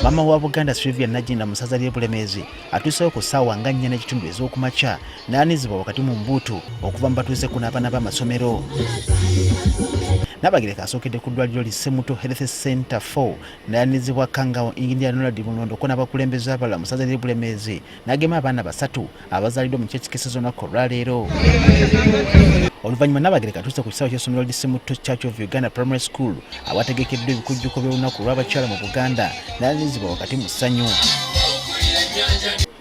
Maama wa Buganda Sylvia Nagginda mu ssaza ly'e Bulemeezi atuuseewo ku ssaawa nga 4:30 ez'okumakya n'ayanizibwa wakati mu mbuutu okuva mu batuuze ku n'abaana b'amasomero. Nnabagereka asookedde ku ddwaliro li Ssemuto Health Center 4 n'ayanizibwa Kangawo Engineer Ronald Mulondo ko n'abakulembeze abalala mu ssaza ly'e Bulemeezi n'agema abaana basatu abazaaliddwa mu kyekikeseza olunaku olwaleero. Oluvannyuma Nnabagereka atuuse ku kisaawe ky'essomero li Ssemuto Church of Uganda Primary School awategekeddwa ebikujjuko by'olunaku olw'abakyala mu Buganda n'ayanizibwa wakati mu ssanyu.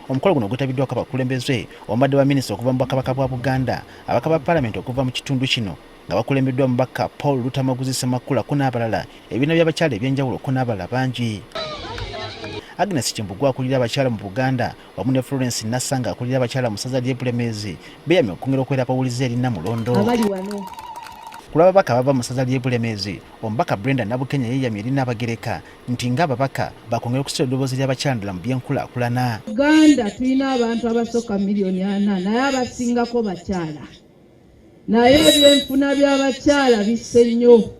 Omukolo guno gwetabiddwako abakulembeze omubadde ba minisita okuva mu Bwakabaka bwa Buganda, ababaka ba Palamenti okuva mu kitundu kino nga bakulembeddwa omubaka Paul Luttamaguzi Ssemakula ko n'abalala, ebibiina by'abakyala eby'enjawulo ko n'abalala bangi. Agnes Kimbugwe akulira abakyala mu Buganda wamu ne Florence Nassanga akulira abakyala mu ssaza ly'e Bulemeezi beeyamye okwongera okubeera abawulize eri Nnamulondo. Abali wano. Ku lw'ababaka abava mu ssaza ly'e Bulemeezi, omubaka Brenda Nabukenya yeeyamye eri Nnaabagereka nti ng'ababaka bakwongera okusitula eddoboozi ly'abakyala ddala mu by'enkulaakulana. Uganda tulina abantu abasukka 4 miliyoni naye abasingako bakyala, naye ebyenfuna by'abakyala bisse nnyo.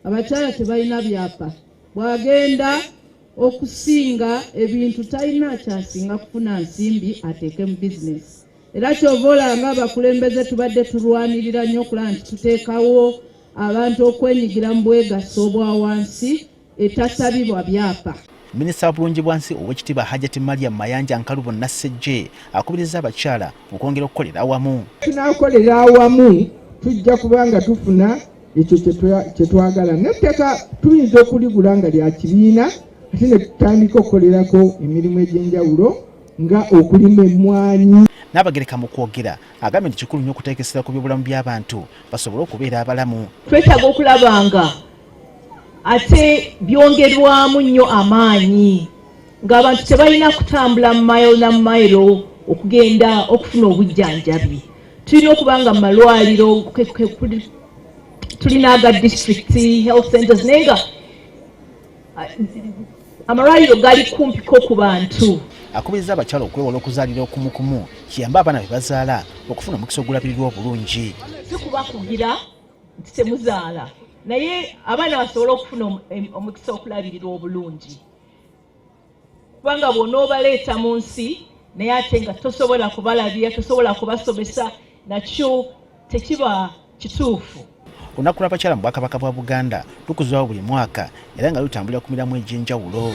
Abakyala tebalina byapa, bw'agenda okusinga ebintu talina kyasinga kufuna nsimbi ateeke mu bizinesi. Era kyova olaba nga abakulembeze tubadde tulwanirira nnyo okulaba nti tuteekawo abantu okwenyigira mu bwegassi obwa wansi etasabibwa byapa. Minisita wa Bulungibwansi, Oweekitiibwa Hajati Mariam Mayanja Nkalubo Nassejje, akubiriza abakyala okwongera okukolera awamu. Tunaakolera awamu, tujja kuba nga tufuna ekyo kye twagala. N'ettaka tuyinza okuligula nga lya kibiina, ate ne tutandika okukolerako emirimu egy'enjawulo nga okulima emmwanyi. Nnabagereka mu kwogera agambye nti kikulu nnyo okuteekesera ku byobulamu by'abantu basobole okubeera abalamu. Twetaaga okulaba nga ate byongerwamu nnyo amaanyi, ng'abantu tebalina kutambula mayiro na mayiro okugenda okufuna obujjanjabi. Tulina okuba nga mu malwaliro tulina aga district health centers, naye nga amalwaliro gali kumpiko ku bantu. Akubiriza abakyala okwewala okuzaalira okumukumu kiyambe abaana be bazaala okufuna omukisa ogulabirirwa obulungi. Si kubakugira nti temuzaala, naye abaana basobole okufuna omukisa okulabirirwa obulungi, kubanga bw'onoobaleeta mu nsi naye ate nga tosobola kubalabira, tosobola kubasomesa, nakyo tekiba kituufu. Olunaku lw'abakyala mu Bwakabaka bwa Buganda lukuzibwawo buli mwaka era nga lutambulira ku mirimu egy'enjawulo.